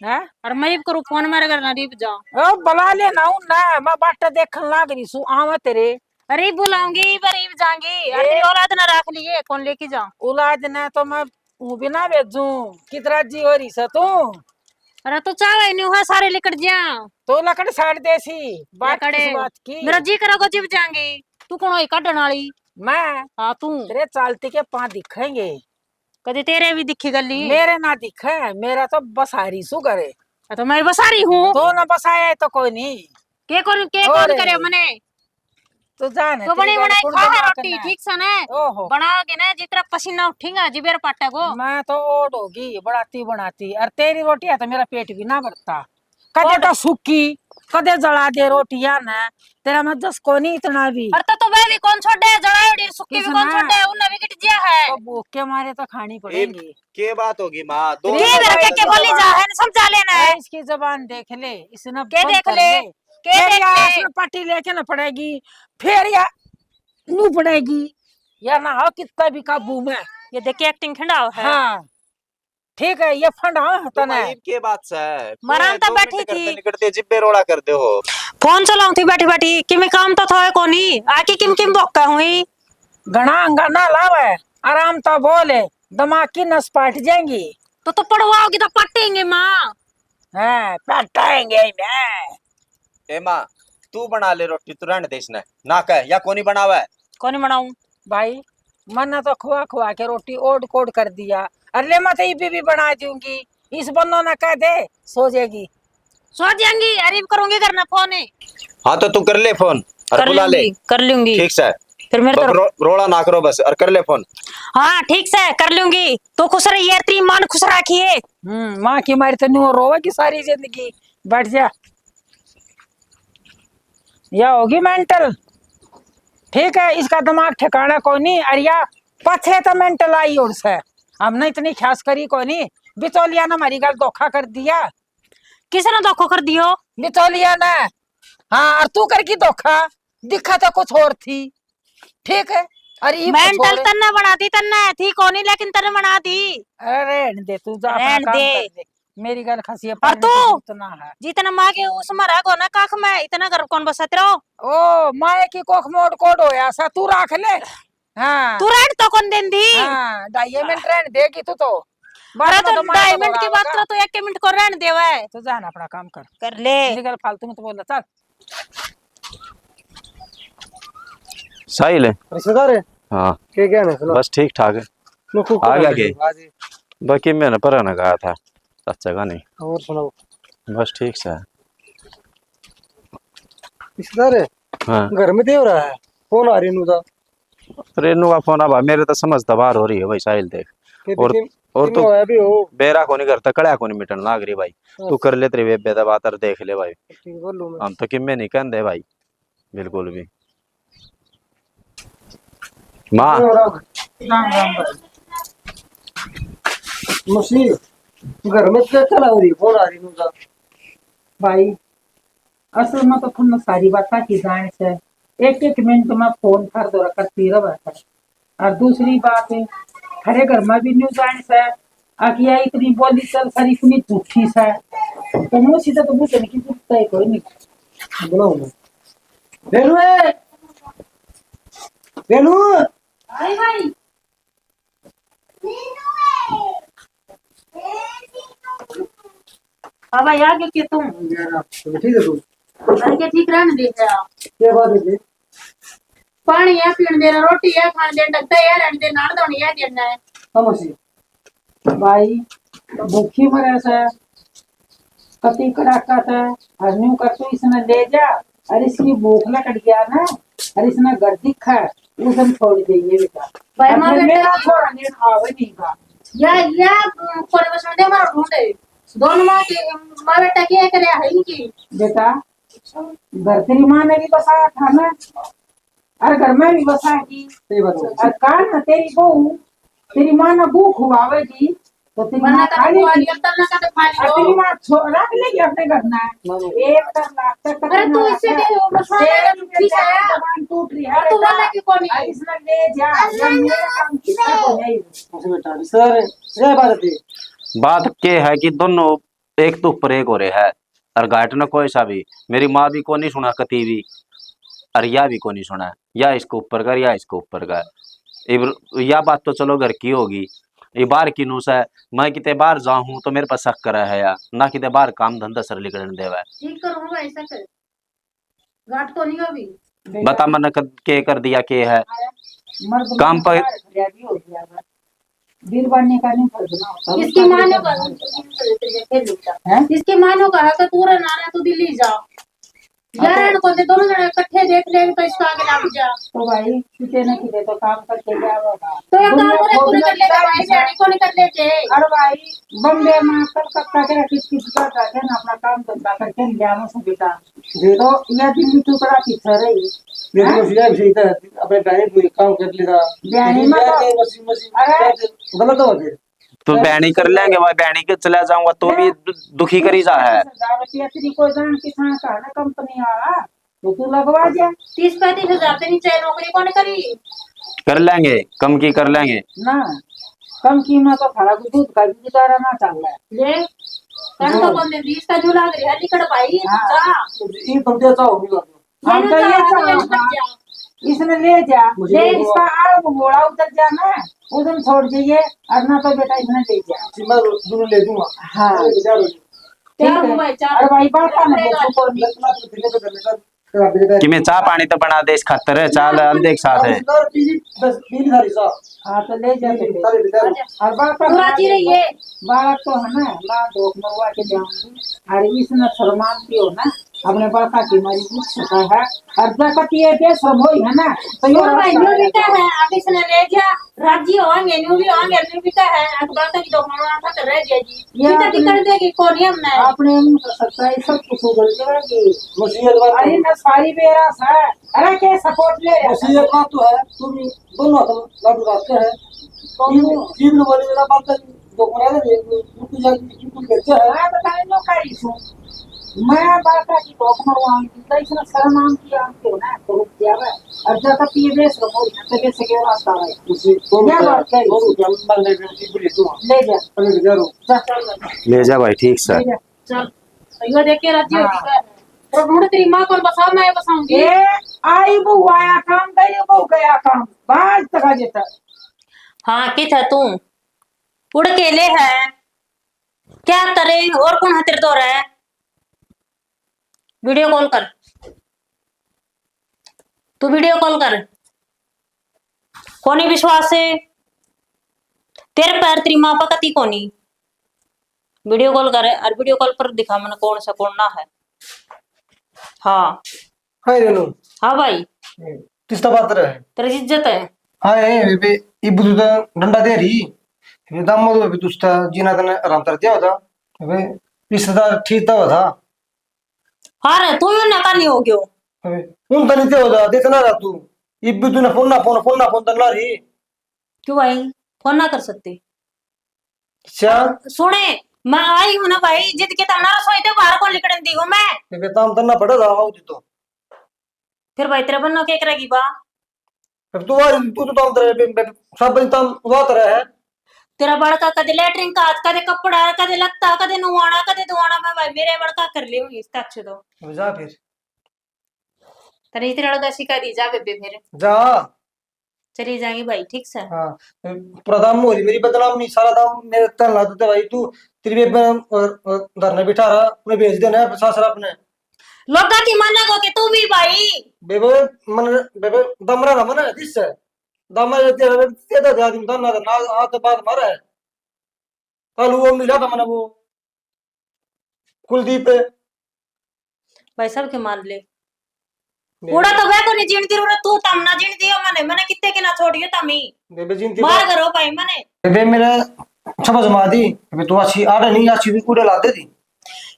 हैं? और मैं इब करूँ फोन, मेरे घर ना रीब जा। ओ, बुला ले ना, हूँ ना, मैं बाट देखन लाग रही सू, आवे तेरे। अरे बुलाऊंगी, इब रीब जाऊंगी। अरे ए। तेरी औलाद ना रख लिए, कौन लेके जा? औलाद ने तो मैं वो भी ना भेजूं, कितरा जी हो रही से तू। अरे तू चाहे न्यू है, सारे लिकड़ जा। तो लकड़ साइड दे सी, बात लकड़े। किस बात की? मेरा जी करेगा जिब जाएंगे। तू कौन होई काटन वाली? मैं? हाँ, तू। तेरे चालती के पां दिखेंगे। कदे तेरे भी दिखी गली? मेरे ना दिखे, मेरा तो बसारी सु करे। आ, तो मैं बसारी हूँ। तो ना बसाया है तो कोई नहीं। के कौन, के और कौन करे मने? तो जाने तो तेरी बनी बात बनाई कौन खा है दिमाग रोटी, करना है? ठीक से ना? ओहो। बनाओगे ना, जितना पसीना उठेगा, जिबेर पाटेगो। मैं तो ओड होगी, बनाती बनाती। और तेरी रोटी है तो मेरा पेट भी ना भरता। कदे और तो सूखी, कदे जला दे रोटियां ने। तेरा मजस कोनी इतना भी। और तो, तो वह भी कौन छोड़े, जलायोड़ी सूखी भी कौन छोड़े, उन्हें भी गिट जिया है। तो भूख के मारे तो खानी पड़ेगी। के बात होगी माँ? दो के बार के, के बोली जा है, समझा लेना है। इसकी जबान देख ले, इसने के बंद देख कर ले, ले। के फिर देख या ले। इसमें पट्टी लेके ना पड़ेगी, फिर या नू पड़ेगी, या ना हो कितना भी काबू में। ये देखिए एक्टिंग खंडाव है। हाँ, ठीक है, ये फंड हाँ तने। के बात से? मरान तो बैठी थी। निकलते जिब्बे रोड़ा कर दे हो। फोन चलाऊं थी बैठी बैठी, कि मैं काम तो था कोनी, आके किम किम भोका हुई। घणा हंगाना लावे, आराम तो बोल, दिमाग की नस पाट जाएंगी। तो, तो पड़वाओगी तो पटेंगे माँ। हाँ, पटेंगे ही ना। ए माँ, तू बना ले रोटी, तू रहने दे इसने। ना कह, या कोनी बनावे। कोनी बनाऊं? भाई, मन्ने तो खुआ खुआ के रोटी ओड कोड कर दिया। अरे ले, मैं तो इबी भी बना दूंगी। इस बंदो ने कह दे, सो जाएगी। सो जाएंगी, अरे करूंगी घर ना फोन। हाँ, तो तू कर ले फोन और कर बुला ले। लूंगी, कर लूंगी। ठीक से। फिर मेरे बक-, तो रो-, रोला ना करो बस, और कर ले फोन। हाँ, ठीक से, कर लूंगी। तू खुश रही है, तेरी माँ ने खुश रखी है। हम्म, माँ की मारी तो न्यू रोवेगी सारी जिंदगी। बैठ जा। या होगी मेंटल। ठीक है, इसका दिमाग ठिकाना कोनी। अरे या पाछे तो मेंटल आई और से, हमने इतनी ख्यास करी कोनी। बिचौलिया ने हमारी गल धोखा कर दिया। किसने धोखा कर दियो? बिचौलिया ने। हाँ, और तू कर की धोखा, दिखा तो कुछ और थी। ठीक है, अरे ये मेंटल छोड़। तन्ने बना दी, तन्ने थी कोनी, लेकिन तन्ने बना दी। अरे रहन दे, तू जा, अपना रहन काम दे। कर दे। मेरी गल खसी है, और पढ़ने तू की जरूरत ना है। जितना माँ के उस में रह गो ना काख में, इतना घर कौन बसा तेरा? ओ, माए की कोख मोड़ कोड होया सा, तू रख ले। हाँ। तू रहन तो कौन देंदी? हाँ, ढाई मिनट रहन देगी तू तो। अरे बाद में तो तो मार ढाई मिनट की बात करो, तो एक मिनट को रहन देवे। तो जा ना, अपना काम कर। कर ले। मेरी गल फालतू में तो बोल, चल। साहिल है? रिश्तेदार है? हाँ। के क्या है, सुना? बस ठीक ठाक है। नुकु आ गया के? हाँ जी। बाकी मैंने परा ना कहा था, चाचा का नहीं। और सुनाओ? बस ठीक सा है। रिश्तेदार है? हाँ। घर में देव रहा है, फोन आ रही नु था। रेनू का फोन अब मेरे तो समझ तो बाहर हो रही है भाई साहिल, देख। और, और तू बेरा कोनी करता, कड़ा कोनी मिटन लाग रही भाई। तू कर ले तेरे बेबे दा बात और देख ले भाई। ठीक बोलूं मैं। हम तो किम्मे नहीं कहंदे भाई, बिल्कुल भी। माँ। राम राम भाई। मसी, घर में क्या चला हो रही, फोन आ रही नु था। भाई, असल में तो थमने सारी बात की जान से, एक एक मिनट में फोन थार दौरा करती रहे है। और दूसरी बात है, थारे घर में भी न्यू जान से, आखिया इतनी बोली चल सर, इतनी झूठी से। तो मुँह सीधा तो बुझन की जरूरत है कोई नहीं। बुलाओ ना। रेनू ए! रेनू! आई भाई। हाँ भाई, आ गयो के तू? ठीक है तू? अरे के ठीक रहने दे यार। क्या बात है जी? पानी या पीण देना, रोटी या खाण देना, डब्बे या रहने दे, नाण धोनी या देना है। हम असी। भाई, भूखी मरे से, कति कड़ाका था, और न्यू कर तू इसने ले जा, और इसकी भूख लकड़ गया ना, और इसने घर दिखा, उस दिन छोड़ दे ये बेटा। भाई, और माँ फिर बेटा मेरा की छोरा लेना आवे नहीं का। या, या, अ, कौन बसंत है, हमारा ढूंढे। दोनों माँ के, माँ बेटा के एक रहा है इनकी। बेटा, घर तेरी माँ ने भी बसाया था ना, और घर में भी बसा की। सही बात है। और कान ना तेरी बहू, तेरी माँ ना बहू खुआवेगी, तो तेरी वरना माँ तो खा लेगी। बुआ जी, अब तब ना कदम खा और लो। तेरी माँ छो-, रख लेगी अपने घर में। हाँ। एक कर लाख तक अरे तू इससे दे, वो बसा तेरे पीछे जबान टूट रही है और तू बेटा। वाला की कौन है? और इसने ले जा, या मेरा काम किसका को नहीं? उसे बेटा, सर, ये बात थी। बात के है कि दोनों एक तो ऊपर एक हो रहे है, और घाट न कोई सा भी, मेरी माँ भी कोनी सुना कती भी, और या भी कोनी सुना, या इसको ऊपर कर, या इसको ऊपर कर। इब या बात तो चलो घर की होगी, ये बाहर की नूस है। मैं किते बाहर जाऊँ तो मेरे पास शक करे है या ना, किते बाहर काम धंधा सर लिकड़न देवे। ठीक करूँ भाई शक। घाट तो नहीं अभी। बता मन्ने कद-, के कर दिया, के है? मर्द काम पर बाहर खड़ा भी हो गया है। बीरबानी का नहीं फर्ज ना होता। इसकी माँ ने कहा, हैं? इसकी माँ ने कहा कि तू रे नारा तू दिल्ली जा। हाँ, यार तो इनको दे, दोनों जने इकट्ठे देख ले तो इसका आगे लग जा। तो भाई, किसी ने किसी तो काम करके क्या होगा? तो ये काम दुनिया उन्हें खोद पूरी कर लेते लगता भाई, है। बयानी को नहीं कर लेते। अरे भाई, बम्बे में कलकत्ता के किस किस का जाके ना अपना काम धंधा करके लिया ना बेटा। ये तो ये दिल्ली टुकड़ा पीछे रही। ये तो हैं? बस ये भी सही था, अपने टाइम पे काम कर लेता। बयानी लेकिन मत क्या हो। क्या मशीन, मशीन अरे। क्या क्या गलत हो गया? तो बयानी कर लेंगे भाई, बयानी के चला जाऊंगा तो भी दु-, दुखी करी जा है। तीस हजार रुपया तेरी कोई जान किसान का ना कंपनी वाला, तो तू लगवा जा। तीस पैंतीस हजार से नीचे नौकरी कौन करी? कर लेंगे, कम की कर लेंगे। ना, कम की में तो थारा को दूध का भी गुजारा ना चल रहा है। ले, कर तो हाँ। कौन दे, बीस का जो लाग रहा है, निकल भाई, हाँ। जा। ये तो दे जाओ, हम तो ये चाहूंगा, इसने ले जा, मुझे ले। इसका आग घोड़ा उतर जाना, उधर छोड़ जाइए, और ना तो बेटा इसने ले जा। जी, मैं दोनों ले दूंगा। हाँ। अरे, बेचारो। ठीक है। अरे भाई, बात ना पूछो तो। कि मैं चाह पानी तो बना दे इस खातर, चाह ले आंदे एक साथ है। हाँ, तो ले जा, ले जा। और बात तू राजी रहिए। बालक तो है ना, माँ धोख मरवा के ले आऊंगी। अरे इसने शर्मानती हो ना, अपने बालका की मारी पूछ सका है। और जगत ये बेशरम होई है ना, तो यो और भाई, रास्ता न्यू है। भी क्या है, अब इसने ले गया, राजी होंगे, न्यू भी होंगे, न्यू भी क्या है, अब बालका की धोख मरवा खातर रह गया जी। ये कितना अपने, दिक्कत देगी, कौन है हमने? अपने मुंह से सच्चाई सब कुछ उगल जाएगी। मुसीबत बात अरे है। ना सारी बेरा सा, अरे के सपोर्ट ले रहा है? मुसीबत बात तो है, तुम दोनों हाथ लाडू रास्ते हैं। तो जीव, जीव ने बोली मेरा बात है, तो करा दे, तू, तू जा, तू, तू बेचे है। मैं बताने लो करी सो। मैं बालका की धोख मरवाऊंगी, तो इसने शर्म आम की आम क्यों ना, तो रुक गया मैं। और जब तक ये बेशरम हो, तो बेच के रास्ता है। उसे कौन क्या क्या, बात है? कौन क्या नंबर ले गए, की बोली तू? ले जा। अरे, जा रो। जा, चल। ले जा भाई, ठीक से। ले जा। चल। यो देख के राजी होगी हाँ। कर। और ढूंढ तेरी माँ को बसा, मैं बसाऊंगी। ए, आई बहू आया काम, गई बहू गया काम। बाज तक आ जाता। हाँ, कित है तू? उड़ के ले है। क्या करे? और कौन है तेरे दौरे? वीडियो कॉल कर, तू वीडियो कॉल कर। कोनी विश्वास है तेरे पैर तेरी माँ पा कती कोनी। वीडियो कॉल कर और वीडियो कॉल पर दिखा मैंने कौन सा कौन ना है। हाँ। हाय रेनू। हाँ भाई। ए, किसका बात रहे? तेरी इज्जत है। हाँ, ए, बे, बे, इब तू तो डंडा दे रही। ये दामोद भी तुझता जीना तने आराम कर दिया होता। बे, रिश्तेदार ठीक था होता। हाँ रे, तू ही उन्हें का नहीं हो गयो। अबे, उन तनी ते हो जा, देखना रहा तू। इब भी तूने फोन ना फोन, फोन ना फोन करना रही। क्यों भाई, फोन ना कर सकते? अच्छा। सुने, मैं आई हूं ना भाई, जिद के तब ना रसोई ते बाहर को निकलन दी हूं मैं। ये काम करना पड़ेगा, आओ जी तो। फिर भाई, तेरे बन्नो के करेगी बा? फिर तू आ, तू तो काम करे, बे-, बे-, सब बड़ी काम हुआ करे है। तेरा बड़का कदे लेटरिन का हाथ, कदे कपड़ा, कदे लत्ता, कदे नुआना, कदे धुआना। मैं भाई मेरे बड़का कर ले हूँ इस तक तो। अब जा फिर। तेरे इतने लड़का सिखा दी, जा बेबे फिर। जा। चली जाएंगे भाई, ठीक से। हाँ, प्रधान मोरी मेरी बदनाम नहीं, सारा दाम मेरे तन ला देते भाई तू। तेरी बेबे, अ, अ, धरने बिठा रहा, मैं भेज देना है सासरा अपने। लोगा की मानेगा कि तू भी भाई। बेबे, मन, बेबे, दमरा ना मन है, जिससे दमरा तेरा बेबे, तेरा आदमी धरना, ना, आज तो बात मारा है। कल वो मिला था मैंने, वो कुलदीप। भाई साहब के मान ले। बेबे। उड़ा तो वह कोनी जीण दी, उड़ा तू तम ना जीण दियो मने, मने कित्ते के ना छोड़ियो तमी। बेबे जीण दी मार बात। करो भाई मने। बेबे मेरे समझ में आती, बेबे तू अच्छी आड़े नहीं, अच्छी भी कूड़े ला देती।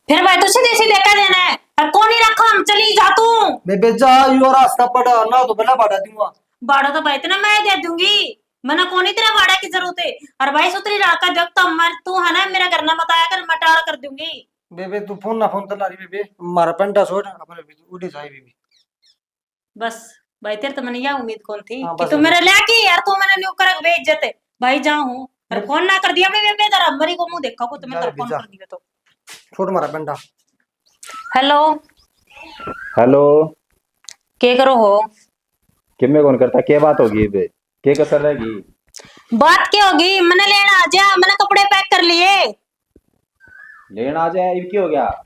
फिर भाई तू सीधे सीधे कह देना है, अब कोनी रखा हम, चली जा तू। बेबे जा, यो रास्ता पड़ा ना तो भला बाड़ा दूंगा। बाड़ा तो भाई इतना मैं दे दूंगी, मने कोनी तेरा बाड़ा की जरूरत है। और भाई सुतरी रात का जब तम मर तू है ना मेरा घर ना मत आया कर, मैं टाल कर दूंगी। बेबे तू फोन ना फोन तो ना रही बेबे, मारा पेंटा छोड़, अपने उड़ी जाए बेबे। बस भाई, तेरे तो मैंने यह उम्मीद कौन थी हाँ, कि बस तू बस। मेरे लेके यार, तू मैंने न्यू कर बेइज्जत है। भाई जाऊं हूँ, और बस। फोन ना कर दिया अपने बेबे, जरा मरी को मुंह देखा को तुम्हें जा तेरा बेबे, फोन जा। कर दिया तो। छोड़ मारा पेंटा। हेलो। हेलो। के करो हो? किम्मे कौन करता, के बात होगी बे? के कसर रहेगी? बात के होगी? मने लेना आ जा, मने कपड़े पैक कर लिए। लेना आ जा, इब की हो गया?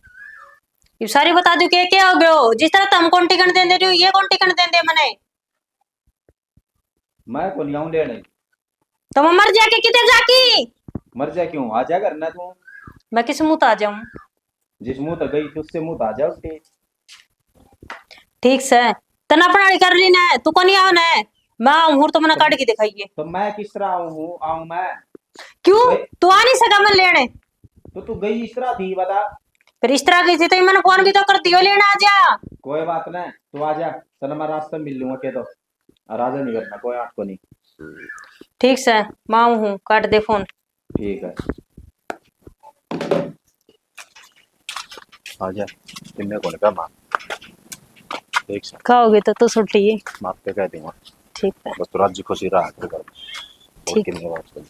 इब सारी बता दू के, के हो गयो? जिस तरह तुम कौन टिकण देंदे रहो, ये कौन टिकण देंदे मने? मैं कौन आऊं लेने? तो मैं मर जाके किते जाकी? मर जा क्यों? आ जा घर ना तू। मैं किस मुंह आ जाऊं? जिस मुंह तक गई थी उससे मुंह आ जा उल्टी। ठीक से, तने अपना वाली कर ली ना, तू कोनी आओ ना, मैं आऊं हूं तो मने काट के दिखाइए। तो मैं किस तरह आऊं हूं, आऊं मैं? क्यों? तू आ नहीं सका मैं लेने? तो तू गई इस तरह थी बता। फिर इस तरह की थी तो मैंने फोन भी तो कर दियो, लेने आ जा। कोई बात नहीं, तू आ जा, तने मैं रास्ते में मिल लूंगा के तो। और राजा नहीं करना, कोई आठ को नहीं। ठीक से, मैं आऊं हूं, काट दे फोन। ठीक है। आ जा, किन्ने को लगा मां। ठीक से। कहोगे तो, तो छुट्टी है। मां पे कह दूंगा। ठीक है। बस तू राजी खुशी रहा आखिर कर। और ठीक। किन्ने बात कर।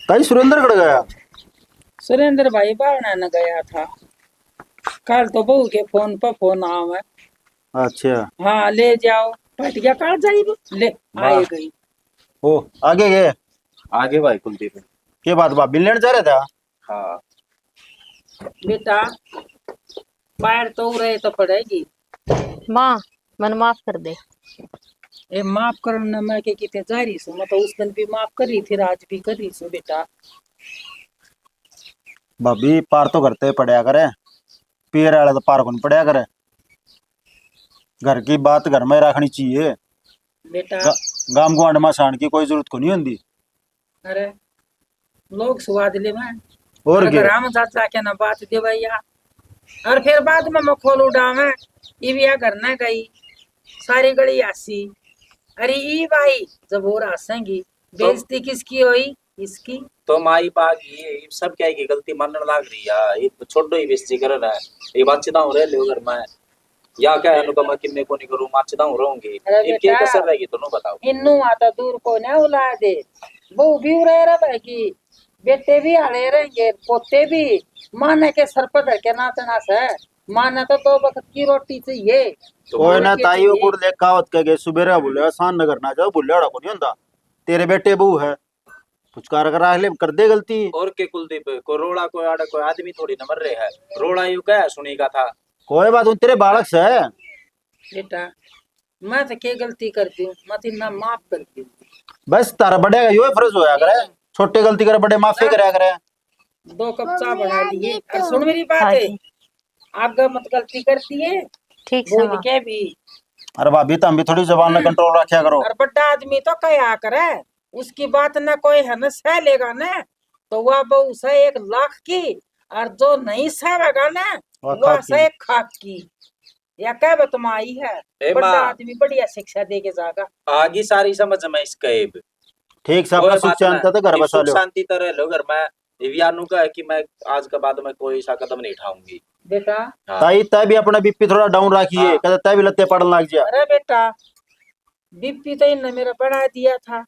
ताई सुरेंद्र कड़ गया? सुरेंद्र भाई बावना न गया था। कल तो बहू के फोन पर फोन आवे। अच्छा। हाँ, ले जाओ। पट गया काल जाई रे। ले, वाह। आए गई। ओ, आगे गए? आगे भाई कुलदीप। के बात, भाभी लेने जा रहे थे? हाँ। बेटा, पैर तो रहे तो पड़ेगी। माँ, मन माफ कर दे। ए, माफ करने मैं के किते जा रही सू, मैं तो उस दिन भी माफ कर रही थी, आज भी कर रही सू बेटा। भाभी, पार तो घर ते पड़या करे, पीर वाले तो पार कोनी पड़या करे। घर की बात घर में रखनी चाहिए। बेटा। गा-, गाम गुआंढ में साण की कोई जरूरत कोनी होंदी। अरे, लोग स्वाद ले में। और और क्या? घर में जा जाके ना बात दे भैया। और फिर बाद में मैं खोल उड़ावे, इब या घर ना गई, सारी गली हंसी। अरे ई भाई, जब और हंसेंगी, तो बेइज्जती किसकी हुई? इसकी। तो माई बाग ये सब क्या की गलती मानने लाग रही है, ये तो छोड़ो ही बेइज्जती करे ना, ये बातचीत हो रहे लो घर में। या क्या है, अनुपमा किन्ने को नहीं करूँ, माचदा हूँ रहूंगी। अरे इनके बेटा, कसर रहेगी, दोनों बताओ। इन्नू आता दूर को ना औलाद है, बहू भी रह रहा है कि बेटे भी हले रहेंगे, पोते भी। माने के सर पर धर के नाचना से, माने तो दो वक्त की रोटी चाहिए। तो कोई ना ताई, वो चाहिए। कुड़ ले कहावत कह गए, सुबेरा भूले, शाम नगर ना जाओ, भूले वाला को नहीं होता। तेरे बेटे बहू है, पुचकार कर राख ले, कर दे गलती। और के कुलदीप, को रोला कोई आड़े कोई आदमी थोड़ी न मर रहे है। रोला यू कह सुनी का था। कोई बात नहीं, तेरे बालक से। बेटा, मैं तो के गलती कर दूं, मैं तो इन्ना माफ कर दूं। बस तारा बड़े का यो फर्ज होया करे, छोटे गलती करे, बड़े माफी करया करे। दो कप चाय बना लिए। और सुन मेरी बात हाँ है, जी। आगे मत गलती कर दिए, ठीक बोल समा। के भी। अरे भाभी, तुम भी थोड़ी जबान में कंट्रोल रखा करो। और बड़ा आदमी तो कहा करे, उसकी बात ना कोई है ना सह लेगा ना, तो वह बहू से एक लाख की, और जो नहीं सहवेगा ना, वह वह खाक की। से एक खाक की। या कह बतमाई है, ए बड़ा माँ। आदमी बढ़िया शिक्षा दे के जागा। आगी सारी समझ में इसका एब। ठीक से कोई अपना सुख बात शांति ना। तो घर इब बसा सुख लो। शांति तो रह लो घर में। इवियानू का है कि मैं आज के बाद में कोई सा कदम नहीं उठाऊंगी। बेटा। हाँ। ताई, तै भी अपना बीपी थोड़ा डाउन रखिए, हाँ। कदे तै भी लत्ते पड़न लग जा। अरे बेटा, बीपी तो इनने मेरा बढ़ा दिया था।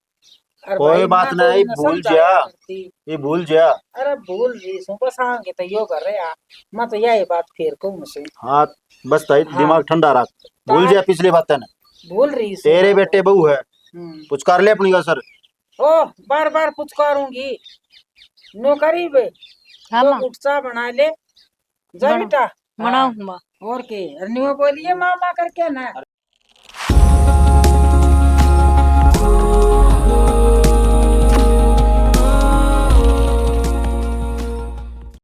अरे कोई भाई, बात मैं तो नहीं, इन्हें भूल समझाया जा। करती। ये भूल जा। अरे भूल रही सू, बस आगे तो यो कर रहे हैं। मैं तो यही बात फिर कहूँ से। हाँ, बस ताई, हाँ। दिमाग ठंडा रख। भूल ताई जा पिछली बातें ने। भूल रही सू तेरे मैं तो। बेटे बहू है, हम्म। पुचकार ले अपनी का सर। ओ, बार बार पुचकारूंगी। नौकरी बे, हाँ दो माँ, घुट चाय बना ले। जा बना। बेटा। बनाओ हाँ। माँ। और के, और न्यू बोलिए मामा करके ना।